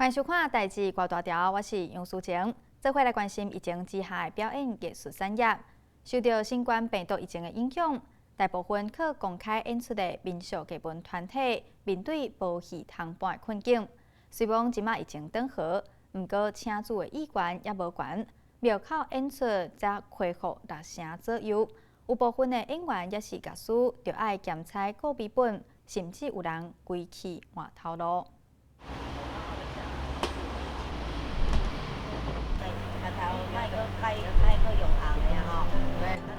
歡迎收看《代誌掛大條》，我是楊淑晴。這回來關心疫情之下的表演藝術產業，受著新冠病毒疫情的影響，大部分靠公開演出的民俗藝文團體面對無戲通搬的困境。雖罔這馬疫情轉好，毋過請主的意願猶無懸，廟口演出才恢復六成左右。有部分的演員抑是樂師，著愛兼差顧美本，甚至有人規氣換頭路。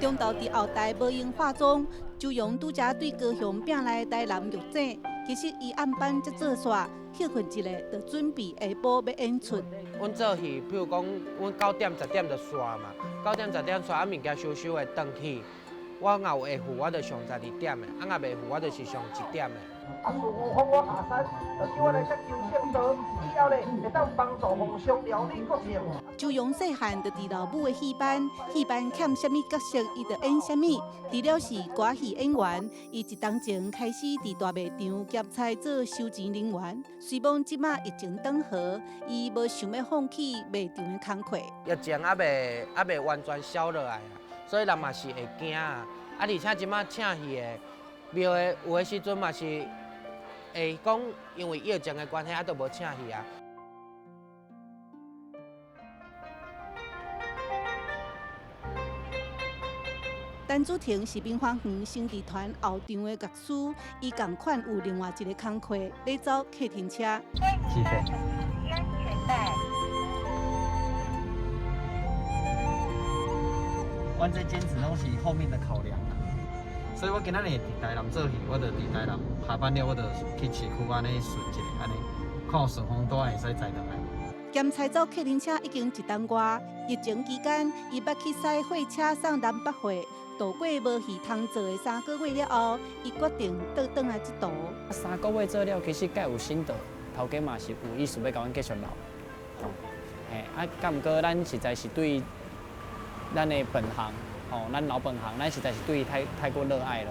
中晝佇後台無閒化妝，周陽拄才對高雄拚來台南玉井。其實伊暗班才做煞，歇睏一下就準備下晡欲演出。阮做戲，比如講，阮9點10點就煞嘛，9點10點煞，啊物件收收的轉去。我若有會赴，我就上12點的；啊若袂赴，我就是上1點的。啊，孫悟空我下山，就叫我來遮求聖道，以後咧會當幫助皇上料理國政。周陽細漢就佇老母的戲班，戲班欠啥物角色，伊就演啥物。除了是歌戲演員，伊一冬前開始佇大賣場兼差做收錢人員。雖罔這馬疫情轉好，伊無想欲放棄賣場的工課。疫情猶未完全消落來啊，所以人嘛是會驚啊。啊，而且這馬請戲的廟的有的時陣嘛是會講，因為疫情的關係，啊，都無請戲啊。陳子婷是明芳園新藝團後場的樂師，伊仝款有另外一個工課，咧走客運車。幾歲？阮這兼職攏是後面的考量啦，所以我今仔日佇台南做戲，我就佇台南下班了，我就去市區按呢巡一下，按呢看有順風帶會使載轉來。兼差走客運車已經一冬外，疫情期間，伊捌去駛貨車送南北貨，度過無戲通做的3個月了後，伊決定倒轉來這途。3個月做了，其實較有心得，頭家嘛是有意思欲共阮繼續留。嘿，啊，佮毋過咱實在是對咱的本行，吼，咱老本行，咱實在是對伊太過熱愛了。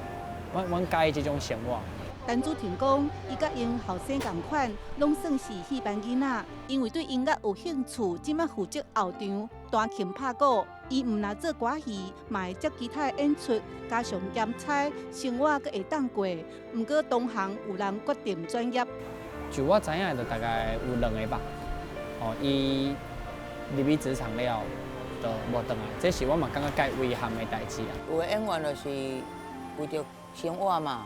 阮佮意這種生活。陳子婷講，伊佮𪜶後生仝款，攏算是戲班囡仔，因為對音樂有興趣，這馬負責後場彈琴拍鼓。伊毋若做歌戲，嘛會接其他的演出，加上兼差，生活閣會當過。毋過同行有人決定轉業。就我知影，就大概有兩个吧。哦，伊入去職場了，就無轉來，這是我嘛感覺較遺憾的代誌啊。有的演員就是為著生活嘛。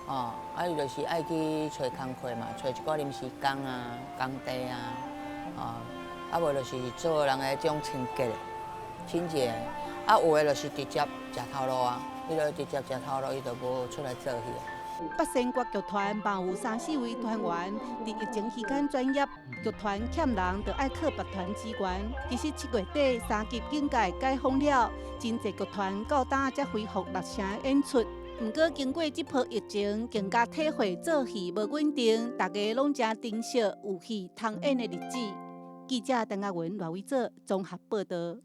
哦，啊伊就是愛去揣工課嘛，揣一寡臨時工啊、工地啊，哦，啊無就是做人的這種清潔的、清潔的，啊有的就是直接食頭路啊，伊就直接食頭路，伊就無出來做戲啊。八仙歌劇團嘛有三四位團員佇疫情期間轉業，劇團欠人就愛靠別團支援。其實7月底三級警戒解封了，真濟劇團到今才恢復六成演出。毋過經過這波疫情，更加體會做戲無穩定，大家攏誠珍惜有戲通演的日子。記者陳亞文、賴偉哲綜合報導。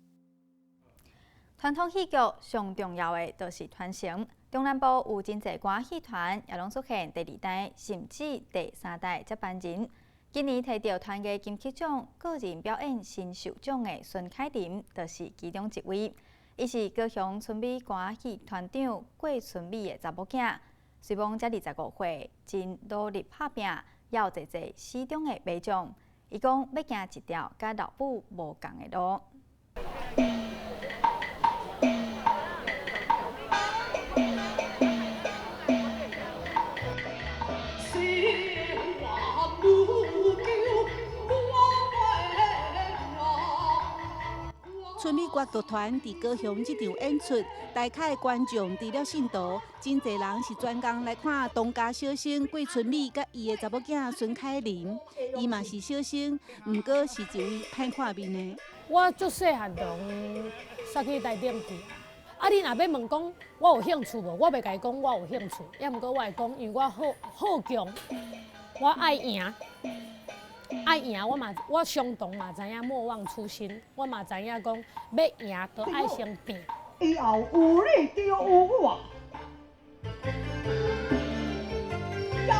傳統戲劇上重要的就是傳承。中南部有真濟歌仔戲團，也攏出現第二代甚至第三代接班人。今年提著團藝金曲獎個人表演新秀獎的孫凱琳，就是其中一位。伊是高雄春美歌仔戲團長郭春美的查某囝，雖罔才25歲，真努力拍拚，也有濟濟死忠的迷眾。伊講欲行一條佮老母無仝的路。春美歌劇團佇高雄這場演出，台下的觀眾除了信徒，真濟人是專工來看當家小生郭春美佮伊的查某囝孫凱琳。伊嘛是小生，毋過是一位歹看面的。我足細漢就煞去台頂去。啊，你若欲問講我有興趣無？我袂共伊講我有興趣，抑毋過我會講，因為我好好強，我愛贏。愛贏，我嘛我相當嘛知影莫忘初心，我嘛知影講欲贏都愛先拚。以後有你就有我，要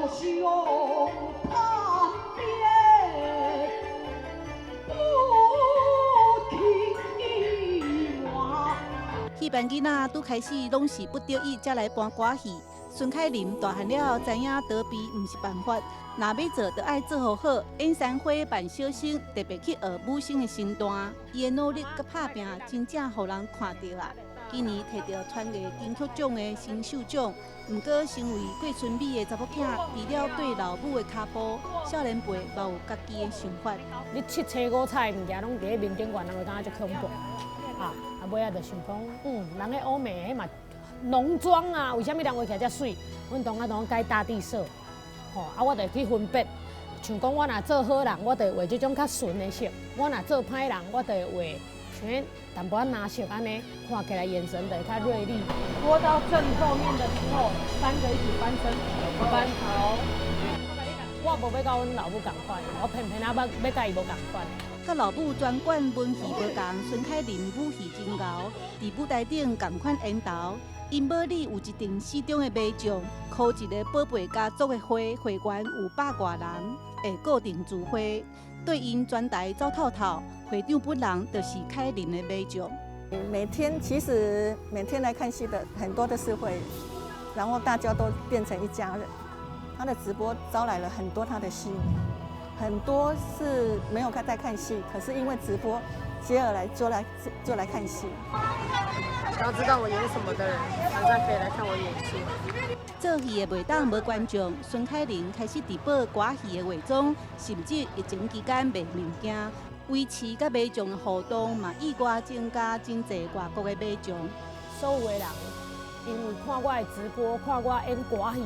相攀邊。戲班囡仔拄開始攏是不得已才來搬歌戲。孫凱琳大漢了後，知影逃避毋是辦法，若欲做，就愛做予好。演山花扮小生，特別去學武生的身段，伊的努力佮拍拚，真正予人看著啊！今年提著傳藝金曲獎的新秀獎，毋過身為郭春美的查某囝，除了對老母的跤步，少年輩嘛有家己的想法。你七星五彩的物件攏佇咧面頂懸，人會感覺足恐怖啊！啊，尾仔就想講，人彼烏梅彼嘛濃妝啊，為啥物人畫起來遮媠？阮當下當改大地色，吼啊，我就去分別，像講我若做好人，我就會畫這種較純的色；我若做歹人，我就會畫像淡薄仔藍色按呢，看起來眼神就會較銳利。拖到正後面的時候，三個一起翻身，翻頭。我無欲佮阮老母仝款，我偏偏仔欲佮伊無仝款。佮老母專管文戲無仝，孫凱琳武戲真𠢕，佇舞台頂仝款緣投。𪜶母女有一陣死忠的迷眾，箍一个寶貝家族的會會員有百外人，會固定聚會，對𪜶全台走透透。會長本人就是凱琳的迷眾。每天其實每天來看戲的很多都是會，然後大家都變成一家人。他的直播招來了很多他的戲迷，很多是沒有看在看戲，可是因為直播接而來就來看戲。想要知道我演什麼的人，晚上可以來看我演戲。做戲的袂當無觀眾，孫凱琳開始直播歌戲的化妝，甚至疫情期間賣物件，維持佮迷眾的互動，嘛意外增加真濟外國的迷眾。所有的人因為看我的直播，看我演歌戲，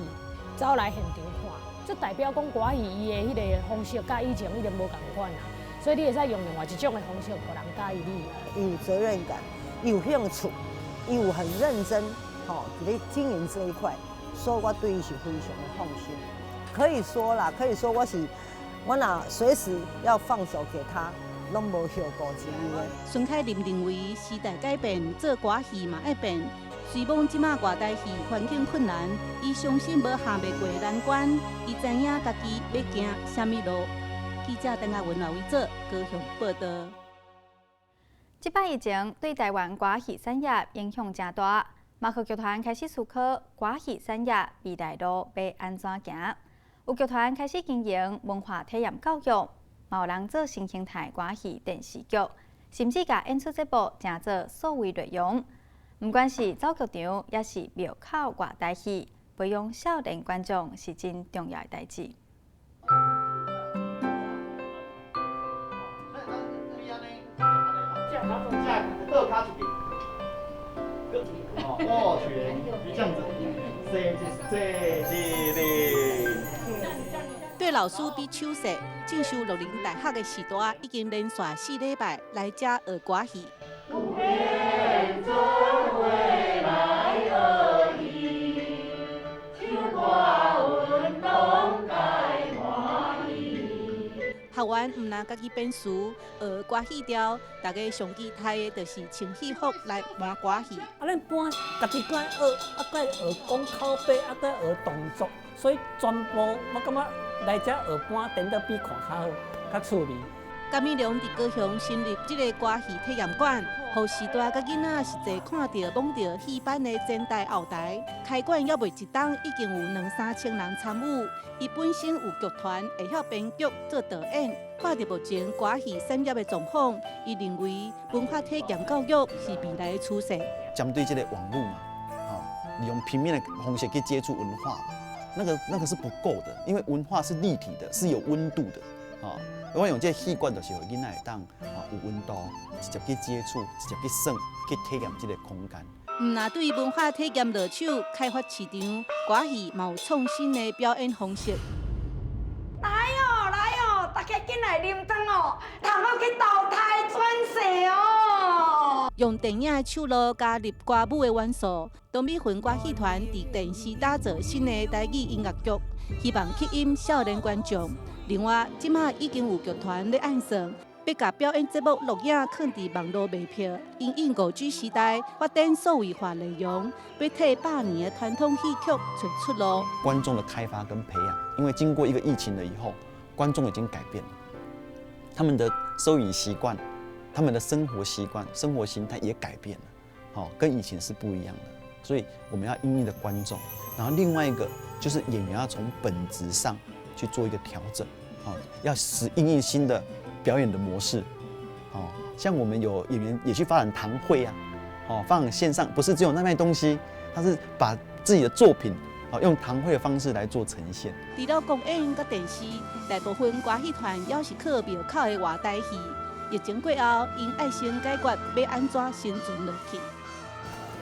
走來現場看，這代表講歌戲伊的彼个方式，佮以前已經無仝款啦。所以你會使用另外一種的方式，予人佮意你。有責任感，有興趣，又很認真，吼，佇咧經營這一塊，所以我對伊是非常的放心。可以說啦，可以說我是我若隨時要放手給他，攏無後顧之憂的。孫凱琳認為時代改變，做歌戲嘛愛變。雖罔這馬外台戲環境困難，伊相信無跨袂過難關。伊知影家己欲行啥物路。記者鄧亞文、劉維哲高雄報導。這擺疫情對台灣歌戲產業影響誠大，馬克劇團開始思考歌戲產業未來路欲按怎行。有劇團開始經營文化體驗教育，嘛有人做新形態歌戲電視劇，甚至共演出節目成做數位內容。毋管是走劇場，抑是廟口外台戲，培養少年觀眾是真重要的代誌。握拳，這樣子，這對老師比手勢，進修樂齡大學的時代，已經連續四禮拜來遮學歌戲。學員毋但家己編詞，學歌戲調，大家上期待的就是穿戲服來搬歌戲。啊，咱搬家己閣愛學，啊，閣愛學講口白，啊，閣愛學動作，所以全部我感覺來遮學搬，顛倒比看較好，較趣味。甘美龍佇高雄成立這个歌戲體驗館，予序大佮囡仔實際看著、摸著戲班的前台後台。開館猶未一冬，已經有兩三千人參與。伊本身有劇團，會曉編劇、做導演。看著目前歌戲產業的狀況，伊認為文化體驗教育是未來的趨勢。針對這个網路嘛，利用平面的方式去接觸文化，那個是不夠的，因為文化是立體的，是有溫度的，我用這个戲館，就是予囡仔會當有溫度，直接去接觸，直接去耍，去體驗這个空間。毋但對文化體驗落手，開發市場，歌戲嘛有創新的表演方式。來哦，來哦，大家緊來啉湯哦，通好去投胎轉世哦。用電影的手路加入歌舞的元素，東美雲歌戲團佇電視打造新的台語音樂劇，希望吸引少年觀眾。另外，這馬已經有劇團咧按算，欲共表演節目錄影囥佇網路賣票，因應5G 時代發展數位化內容，欲替百年的傳統戲曲揣出路。觀眾的開發跟培養，因為經過一個疫情了以後，觀眾已經改變了，他們的收影習慣、他們的生活習慣、生活形態也改變了。好，跟以前是不一樣的，所以我們要因應的觀眾。然後另外一個就是演員要從本質上去做一個調整，哦，要適應應新的表演的模式，哦，像我們有演員也去發展堂會啊，哦，發展線上，不是只有那賣東西，他是把自己的作品，哦，用堂會的方式來做呈現。除了公演佮電視，大部分歌戲團猶是靠廟口的外台戲。疫情過後，𪜶愛先解決欲按怎生存落去。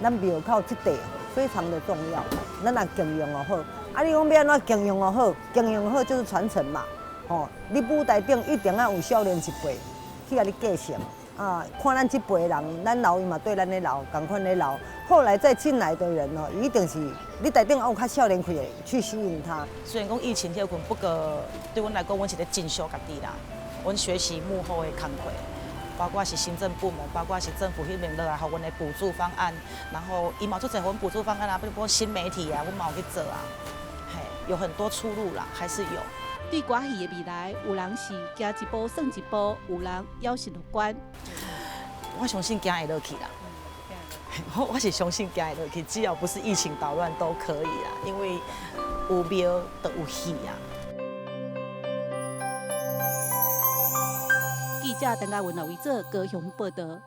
咱廟口這塊非常的重要，咱若經營予好，啊，你講欲按怎經營予好？經營好就是傳承嘛，吼！你舞台頂一定愛有少年一輩去共你繼承啊，看咱這輩人，咱老伊嘛對咱咧老，仝款咧老。後來再進來的人哦，一定是你台頂有較少年氣的去吸引他。雖然講疫情歇困，不過對阮來講，阮是咧進修家己啦。阮學習幕後的工課，包括是行政部門，包括是政府彼邊落來予阮的補助方案，然後伊嘛有足濟予阮補助方案啊，比如講新媒體啊，阮嘛有去做啊，嘿，有很多出路啦，還是有。對歌戲的未來，有人是行一步算一步，有人猶是樂觀。我相信行會落去啦，我是相信行會落去，只要不是疫情搗亂都可以啦，因為有廟就有戲啊。記者陳嘉文、劉維哲高雄報道。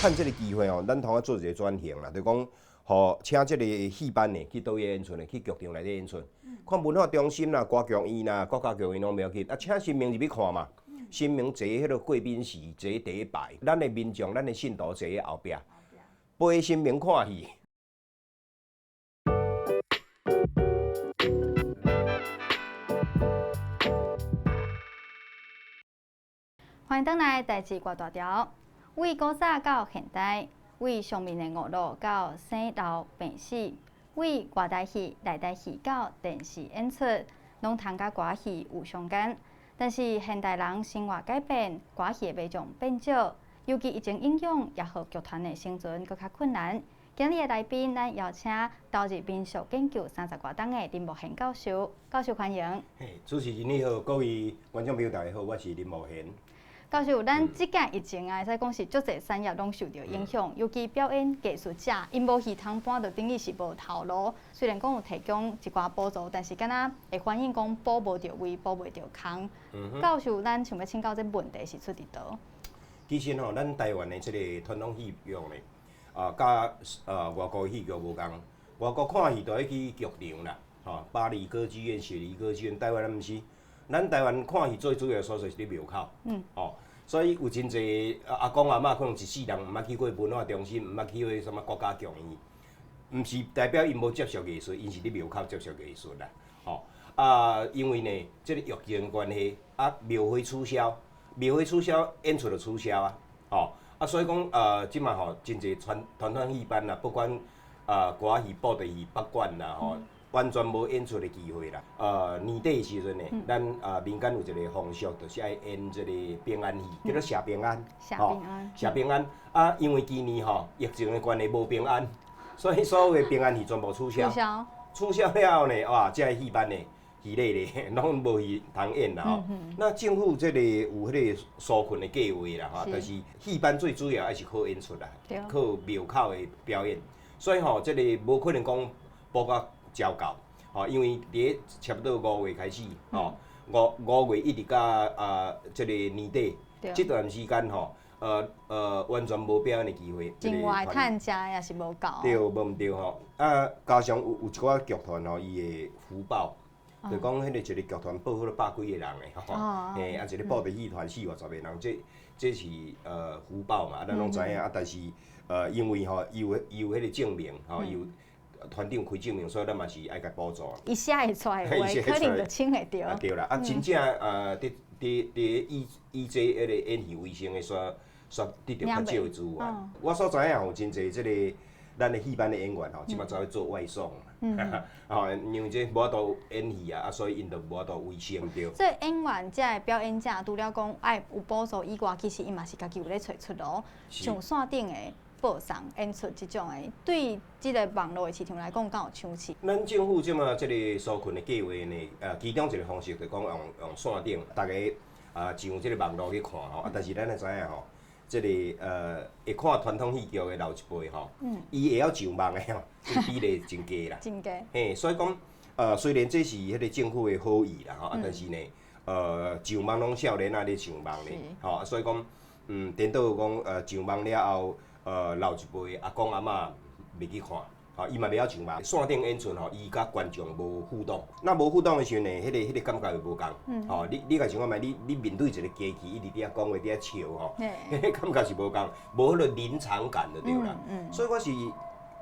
趁這個機會哦，咱通仔做一個轉型啦，就講，予請這個戲班的去佗位演出呢，去劇場內底演出。看文化中心啦、歌劇院啦、國家劇院攏袂要緊，啊，請神明入去看嘛。神明坐彼個貴賓席，坐第一排，咱的民眾、咱的信徒坐佇後壁，陪神明看戲。歡迎轉來代誌掛大條，為古早到現代，為上面的娛樂到生老病死，為外台戲、內台戲到電視演出，攏通佮歌戲有相關。但是現代人生活改變，歌戲的觀眾變少，尤其疫情影響，也予劇團的生存閣較困難。今日的來賓，咱邀請投入民俗研究三十外冬的林木賢教授，教授歡迎。嘿，主持人你好，各位觀眾朋友大家好，我是林木賢。教授，咱這屆疫情啊，會使講是足濟產業攏受著影響，尤其表演藝術者，𪜶無戲通搬，就等於是無頭路。雖然講有提供一寡補助，但是敢若會反映講補無著位，補袂著空。教授，咱想欲請教這問題是出佇佗？其實吼，咱台灣的這個傳統戲劇呢，啊，佮外國戲劇無仝。外國看戲都愛去劇場啦，吼，巴黎歌劇院、雪梨歌劇院，台灣毋是。咱台灣看戲最主要的所在是佇廟口，吼，所以有真濟阿公阿嬤可能一世人毋捌去過文化中心，毋捌去過啥物國家劇院，毋是代表𪜶無接觸藝術，𪜶是佇廟口接觸藝術啦，吼。啊，因為呢，這個疫情關係，啊，廟會取消，廟會取消，演出就取消啊，吼，啊，所以講，這馬吼，真濟傳統戲班啦，不管啊歌戲、布袋戲、北管啦，吼。完全無演出的機會啦。年底的時陣呢，咱啊民間有一個風俗，就是愛演這個平安戲，叫做謝平安。謝平安。謝平安啊，因為今年吼疫情的關係無平安，所以所有的平安戲全部取消。取消。取消了後呢，哇，這個戲班呢，戲咧咧，攏無戲通演啦吼。那政府這個有彼個紓困的計劃啦，吼，但是戲班最主要還是靠演出啦，靠廟口的表演，所以吼，這個無可能講補甲照夠，吼，因為佇差不多五月開始，吼，五月一直到啊，這個年底，這段時間吼，完全無表演的機會。另外，趁食也是無夠。對，無毋對吼。啊，加上有一寡劇團吼，伊的福報，就講彼個一個劇團報彼百幾個人的吼，嘿，啊一個布袋戲團四五十個人，這是福報嘛，咱攏知影。啊，但是因為吼，伊有彼個證明，吼，伊有。團長開證明，所以咱嘛是愛共補助。伊寫會出來的話，可能就請會著。啊對啦，啊真正佇佇佇以以這彼個演戲為生的，煞煞得著較少的資源。我所知影有真濟這個咱的戲班的演員吼，這馬走去做外送。吼，因為這無法度演戲啊，啊所以𪜶就無法度維生著。所以演員這个表演者，除了講愛有補助以外，其實伊嘛是家己有咧揣出路，像線頂的。播送演出這種的，對這個網絡的市場來講，敢有搶市？咱政府這馬這個紓困的計劃呢，其中一個方式就講用線頂，大家啊上這個網絡去看吼。啊，但是咱愛知影吼，這个會看傳統戲劇的老一輩吼，伊會曉上網的吼，這個比例真低啦。真低。嘿，所以講，雖然這是彼個政府的好意啦，吼，啊，但是呢，上網攏少年仔咧上網咧，吼，所以講，顛倒講，上網了後，老一輩阿公阿嬤袂去看。吼，伊嘛袂曉上網，線頂演出吼，伊佮觀眾無互動，那無互動的時陣呢，彼個感覺就無仝。吼，你共想看覓，你面對一個機器，一直佇遐講話，佇遐笑吼，彼個感覺是無仝，無彼個臨場感就對啦。所以我是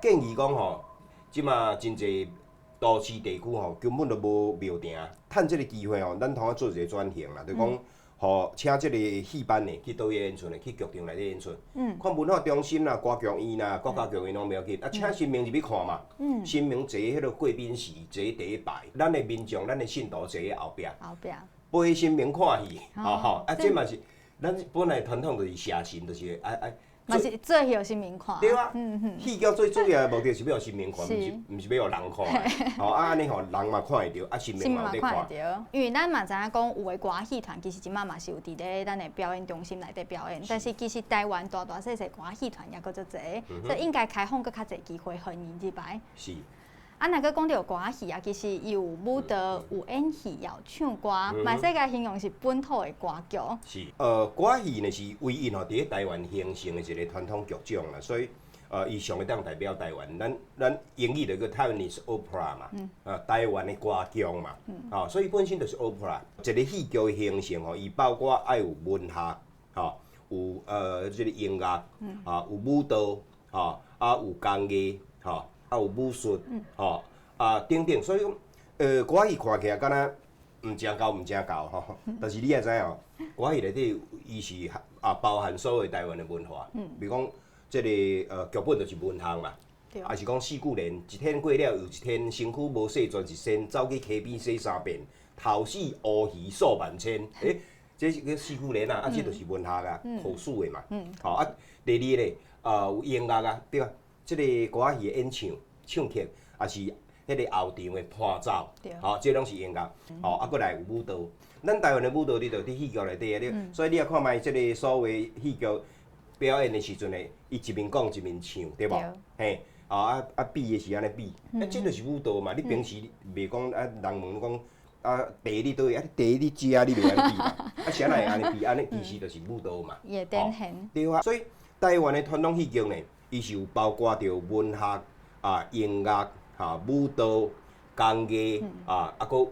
建議講吼，這馬真濟都市地區吼，根本就無廟埕，趁這個機會吼，咱通仔做一個轉型啦，就講。予請這個戲班的去佗位演出的，去劇場內底演出。看文化中心啦、歌劇院啦、國家劇院攏袂要緊，啊，請神明入去看嘛。神明坐彼个貴賓席，坐第一排，咱的民眾、咱的信徒坐佇後壁。後壁。陪神明看戲，吼吼，啊，這嘛是咱本來傳統就是謝神，就是愛愛。嘛是做予神明看。對啊，戲劇最主要的目的是欲予神明看，毋是欲予人看的。吼啊，按呢吼，人嘛看會著，啊，神明嘛有咧看。因為咱嘛知影講，有的歌仔戲團其實這馬嘛是有佇咧咱的表演中心內底表演，但是其實台灣大大細細歌仔戲團猶閣足濟，所以應該開放閣較濟機會予𪜶入來。是。啊，若閣講著歌仔戲啊，其實伊有舞蹈、有演戲，也有唱歌，嘛會使共形容是本土的歌劇。是，歌仔戲呢是唯一吼，佇咧台灣形成的一個傳統劇種啦，所以，伊上會當代表台灣。咱英語就叫 Taiwanese Opera 嘛，台灣的歌劇嘛，哦，所以本身就是 opera。一個戲劇的形成吼，伊包括愛有文學，吼，有這個音樂，啊，有舞蹈，吼，啊，有工藝，吼。啊，有武術，吼啊等等，所以講，歌仔戲看起來敢若毋成厚，毋成厚吼，但是你也知哦，歌仔戲內底伊是啊包含所有台灣的文化，比如講這个劇本就是文學嘛，抑是講四句聯，一天過了又一天，身軀無細全是仙，走去溪邊洗三遍，頭死烏魚數萬千，欸，這是叫四句聯啊，啊，這就是文學啊，口述的嘛，吼啊，第二咧，有音樂啊，對啊。這個歌仔戲的演唱、唱曲，抑是彼个後場的伴奏，吼，這攏是音樂，吼，啊，閣來有舞蹈。咱台灣的舞蹈，你就佇戲劇內底啊，你，所以你也看覓這个所謂戲劇表演的時陣呢，伊一面講一面唱，對無？嘿，啊啊比的是按呢比，啊，這就是舞蹈嘛。你平時袂講啊，人問你講啊，茶佇佗位，啊，茶佇遮，你袂按呢比嘛？啊，啥人會按呢比？按呢其實就是舞蹈嘛。也典型。對啊，所以台灣的傳統戲劇呢，伊是有包括著文學啊、音樂、哈、舞蹈、工藝啊，啊，閣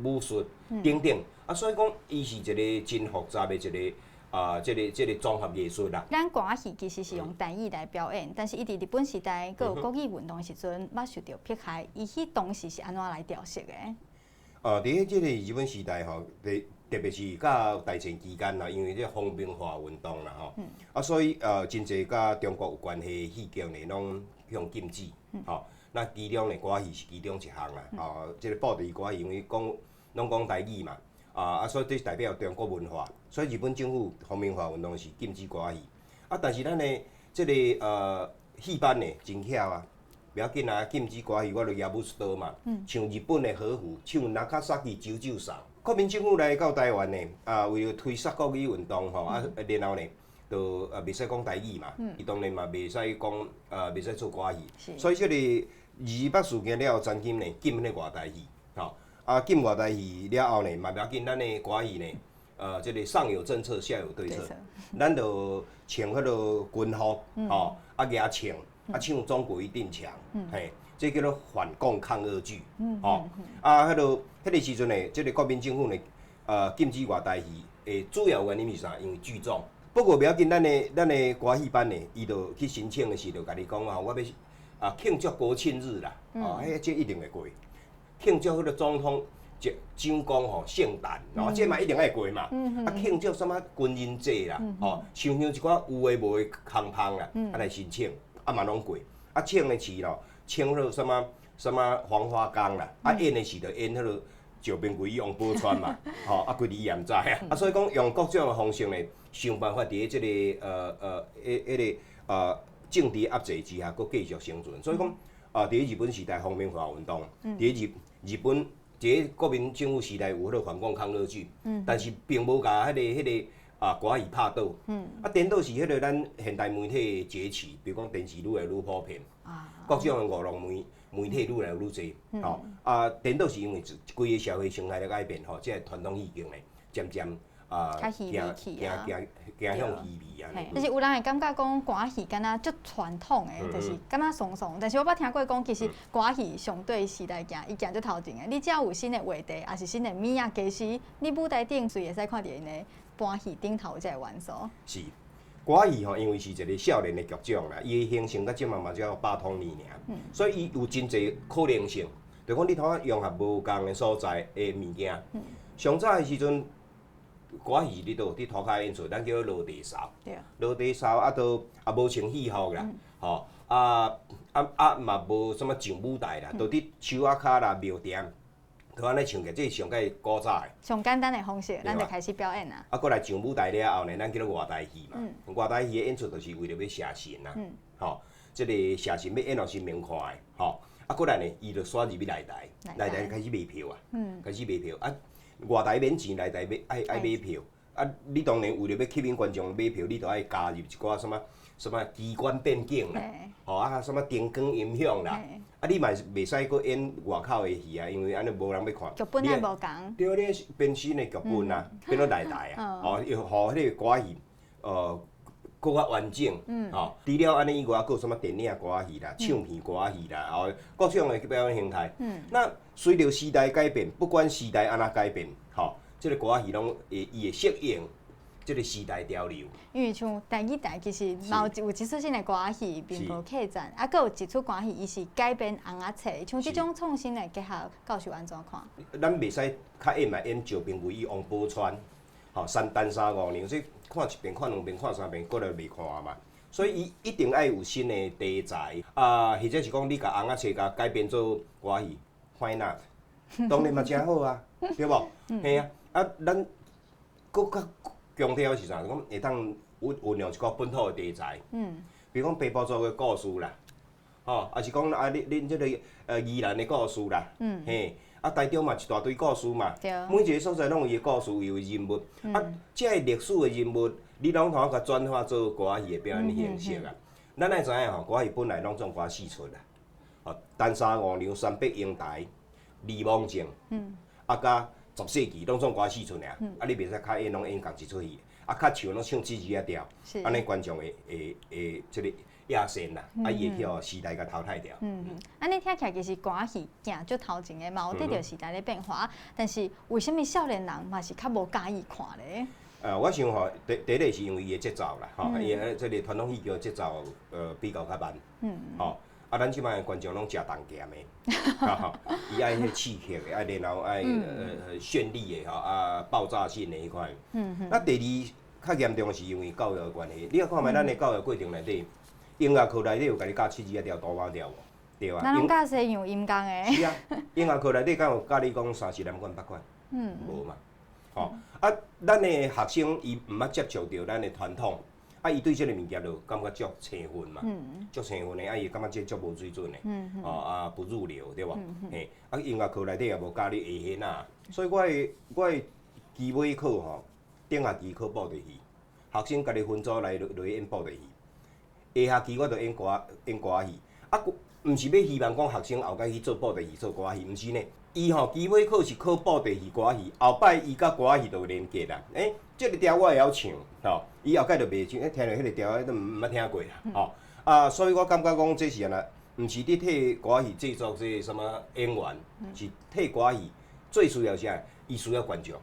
武術等等啊，所以講伊是一個真複雜的一個啊，這個綜合藝術啦。咱歌仔戲其實是用台語來表演，但是伊佇日本時代，閣有國語運動的時陣，捌受著迫害。伊彼當時是按怎來調適的？佇咧這個日本時代吼，特別是佮大戰期間啦，因為這皇民化運動啦吼，啊，所以真濟佮中國有關係的戲劇呢，攏予禁止，吼。那其中呢，歌仔戲是其中一項啦，吼，這個布袋歌仔戲因為講攏講台語嘛，啊，所以這是代表中國文化，所以日本政府皇民化運動是禁止歌仔戲。啊，但是咱的這個戲班呢，真巧啊，袂要緊啊，禁止歌仔戲，我就舉武士刀嘛，唱日本的和服，唱那卡薩基九九送。國民政府來到台灣呢，啊，為了推捒國語運動吼，啊，然後呢，就袂使講台語嘛，伊當然嘛袂使講，袂使做歌仔戲，所以這個二二八事件了後，曾金呢禁彼個外台戲，吼，啊禁外台戲了後呢，嘛袂要緊，咱的歌仔戲呢，這個上有政策，下有對策，咱就穿彼个軍服，吼，啊舉唱，啊唱中國一定強，嘿。這叫做反共抗俄劇，吼啊，彼個時陣呢，這個國民政府呢，禁止外台戲，主要原因是啥？因為聚眾。不過袂要緊，咱的歌戲班呢，伊就去申請的時就共你講啊，我欲啊慶祝國慶日啦，哦，彼這一定會過。慶祝彼個總統蔣公吼聖誕，哦，這嘛一定愛過嘛。啊，慶祝啥物軍人節啦，吼，像像一寡有的無的空芳啦，啊來申請，啊嘛攏過。啊，唱的是咯。唱彼个啥物啥物黃花崗啦，啊演的是就演彼个趙明貴與王寶釧嘛，吼啊規日伊也毋知啊，啊所以講用各種的方式呢，想辦法佇咧這个彼个政治壓制之下，閣繼續生存。所以講啊，佇咧日本時代皇民化運動，佇咧日本佇咧國民政府時代有彼个反共抗日劇，但是並無共彼个彼个。啊，歌仔戲拍倒，啊，顛倒是彼个咱現代媒體的崛起，比如講電視愈來愈普遍，各種的娛樂媒體愈來愈濟，吼，啊，顛倒是因為規个社會生態的改變，吼，這個傳統戲劇呢，漸漸啊，較稀微去啊，行行向稀微啊。但是有人會感覺講歌仔戲敢若足傳統的，就是感覺慫慫。但是我捌聽過講，其實歌仔戲相對時代行，伊行足頭前的。你只要有新的話題，抑是新的物仔，其實你舞台頂隨會使看著𪜶的搬戲頂頭這个元素。是歌仔戲吼，因為是一個少年的劇種啦，伊的形成到這馬嘛才百通年爾，所以伊有真濟可能性。就講你通融合無仝的所在的物件。上早的時陣，歌仔戲佇佗？佇塗跤演出，咱叫做落地掃。落地掃啊，都也無穿戲服啦，吼啊啊啊嘛無啥物上舞台啦，都佇樹仔跤啦、廟埕。就按呢唱起，這是上蓋古早的。上簡單的方式，咱就開始表演啊。啊，過來上舞台了後呢，咱叫做外台戲嘛。外台戲的演出就是為著欲謝神啊，吼，這個謝神欲演予神明看的，吼。啊，過來呢，伊就煞入去內台，內台開始賣票啊，開始賣票啊。外台免錢，內台欲愛買票。啊，你當然為著欲吸引觀眾買票，你就愛加入一寡啥物啥物機關變景啦，吼啊，啥物燈光音響啦。啊，你嘛袂使閣演外口的戲啊，因為按呢無人欲看。劇本也無仝。對，你編新的劇本啊，變做內台啊，哦，予彼个歌仔戲，閣較完整，吼。除了按呢以外，閣有啥物電影歌仔戲啦、唱片歌仔戲啦，哦，各種的表演形態。那隨著時代改變，不管時代按怎改變，吼，這个歌仔戲攏會伊會適應這個時代潮流。因為像台語台其實嘛有一出新的歌仔戲《民婆客棧》，啊，閣有一出歌仔戲，伊是改編尪仔冊，像這種創新的結合，教授按怎看？咱袂使較演嘛演趙平貴與王寶釧，吼，三單三五娘，這看一遍、看兩遍、看三遍，閣來袂看嘛。所以伊一定愛有新的題材啊，或者是講你共尪仔冊共改編做歌戲，Why not？當然嘛誠好啊，對無？嘿啊，啊，咱閣較強調是啥？講會當運運用一個本土的題材，比如講平埔族的故事啦，吼，抑是講啊，恁這个宜蘭的故事啦，嘿，啊，台中嘛一大堆故事嘛，每一个所在攏有伊的故事，伊有人物，啊，這个歷史的人物，你攏通共轉化做歌仔戲的表演形式啊。咱愛知影吼，歌仔戲本來攏總歌四出啦，哦，單三五娘、三百英台、二王將，啊，佮十世紀攏總歌四出爾，啊，你袂使較演攏演仝一出戲，啊，較唱攏唱七字仔調，按呢觀眾會會會這個厭世啦，啊，伊會去予時代共淘汰掉。嗯嗯，按呢聽起來其實歌仔戲行足頭前的，嘛有綴著時代咧變化，但是為啥物少年人嘛是較無佮意看咧？我想吼，第一个是因為伊的節奏啦，吼，伊的這個傳統戲劇的節奏比較較慢，吼，啊，咱這擺的觀眾攏食重鹹的，吼，伊愛彼刺激的，啊，然後愛絢麗的吼，啊，爆炸性的彼款。那第二較嚴重的是因為教育的關係，你若看覓咱的教育過程內底，音樂課內底有共你教七字仔調、哆媽調無？對啊。咱攏教西洋音樂的。是啊，音樂課內底敢有教你講三時南管北管？無嘛。吼，啊，咱的學生伊毋捌接觸著咱的傳統，啊，伊對這个物件就感覺足生分嘛，足生分的，啊，伊會感覺這足無水準的，哦啊，不入流，對無？嘿，啊，音樂課內底也無教你下弦啊，所以我的期尾考吼，頂學期考布袋戲，學生家己分組來落去演布袋戲，下學期我就演歌仔戲，啊，毋是欲希望講學生後蓋去做布袋戲、做歌仔戲，毋是呢。伊吼期尾考是考布袋戲、歌仔戲，後擺伊佮歌仔戲就有連結啦。欸，這个調我會曉唱，吼，伊後蓋就袂唱，欸，聽著彼个調都毋捌聽過啦，吼。啊，所以我感覺講這是按怎，毋是佇替歌仔戲製作這个啥物演員，是替歌仔戲最需要啥？伊需要觀眾。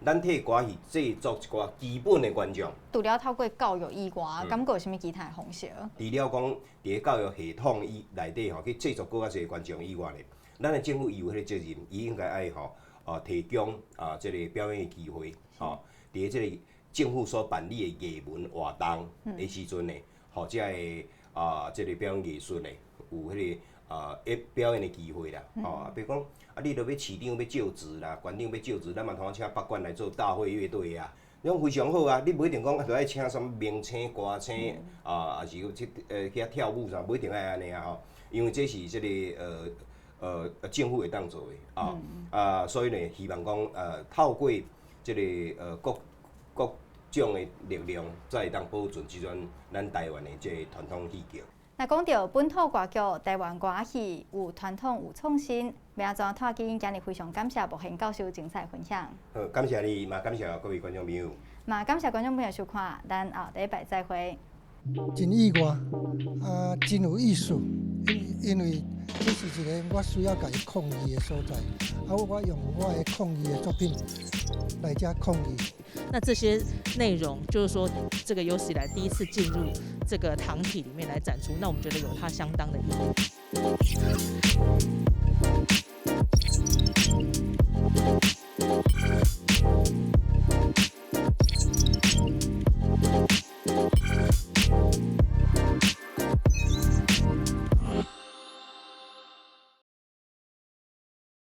咱替歌仔戲製作一寡基本的觀眾。除了透過教育以外，敢閣有啥物其他的方式？除了講佇個教育系統以內底吼，去製作閣較濟觀眾以外咧，咱的政府伊有彼个責任，伊應該愛吼，提供啊這个表演的機會，吼，佇個這个政府所辦理的藝文活動的時陣呢，予這个啊這个表演藝術呢，有彼个啊表演的機會啦，吼，比如講啊，你著欲市長欲就職啦，縣長欲就職，咱嘛通請北管來做大會樂隊啊，攏非常好啊。你無一定講著愛請啥物明星歌星啊，抑是去遐跳舞啥，無一定愛按呢啊吼，因為這是這个政府會當做的啊，啊，所以呢，希望講透過這个各各種的力量，才會當保存這陣咱台灣的這个傳統戲劇。若講著本土歌劇、台灣歌戲有傳統有創新，欲按怎拖緊？今日非常感謝木賢教授精彩分享。好，感謝你，嘛感謝各位觀眾朋友。嘛感謝觀眾朋友收看，咱後禮拜再會。真意外，啊，真有意思，因為這是一个我需要共伊抗議的所在，啊，我用我的抗議的作品來遮抗議。那這些內容，就是說，這個有史以來第一次進入這個堂體裡面來展出，那我們覺得有它相當的意義。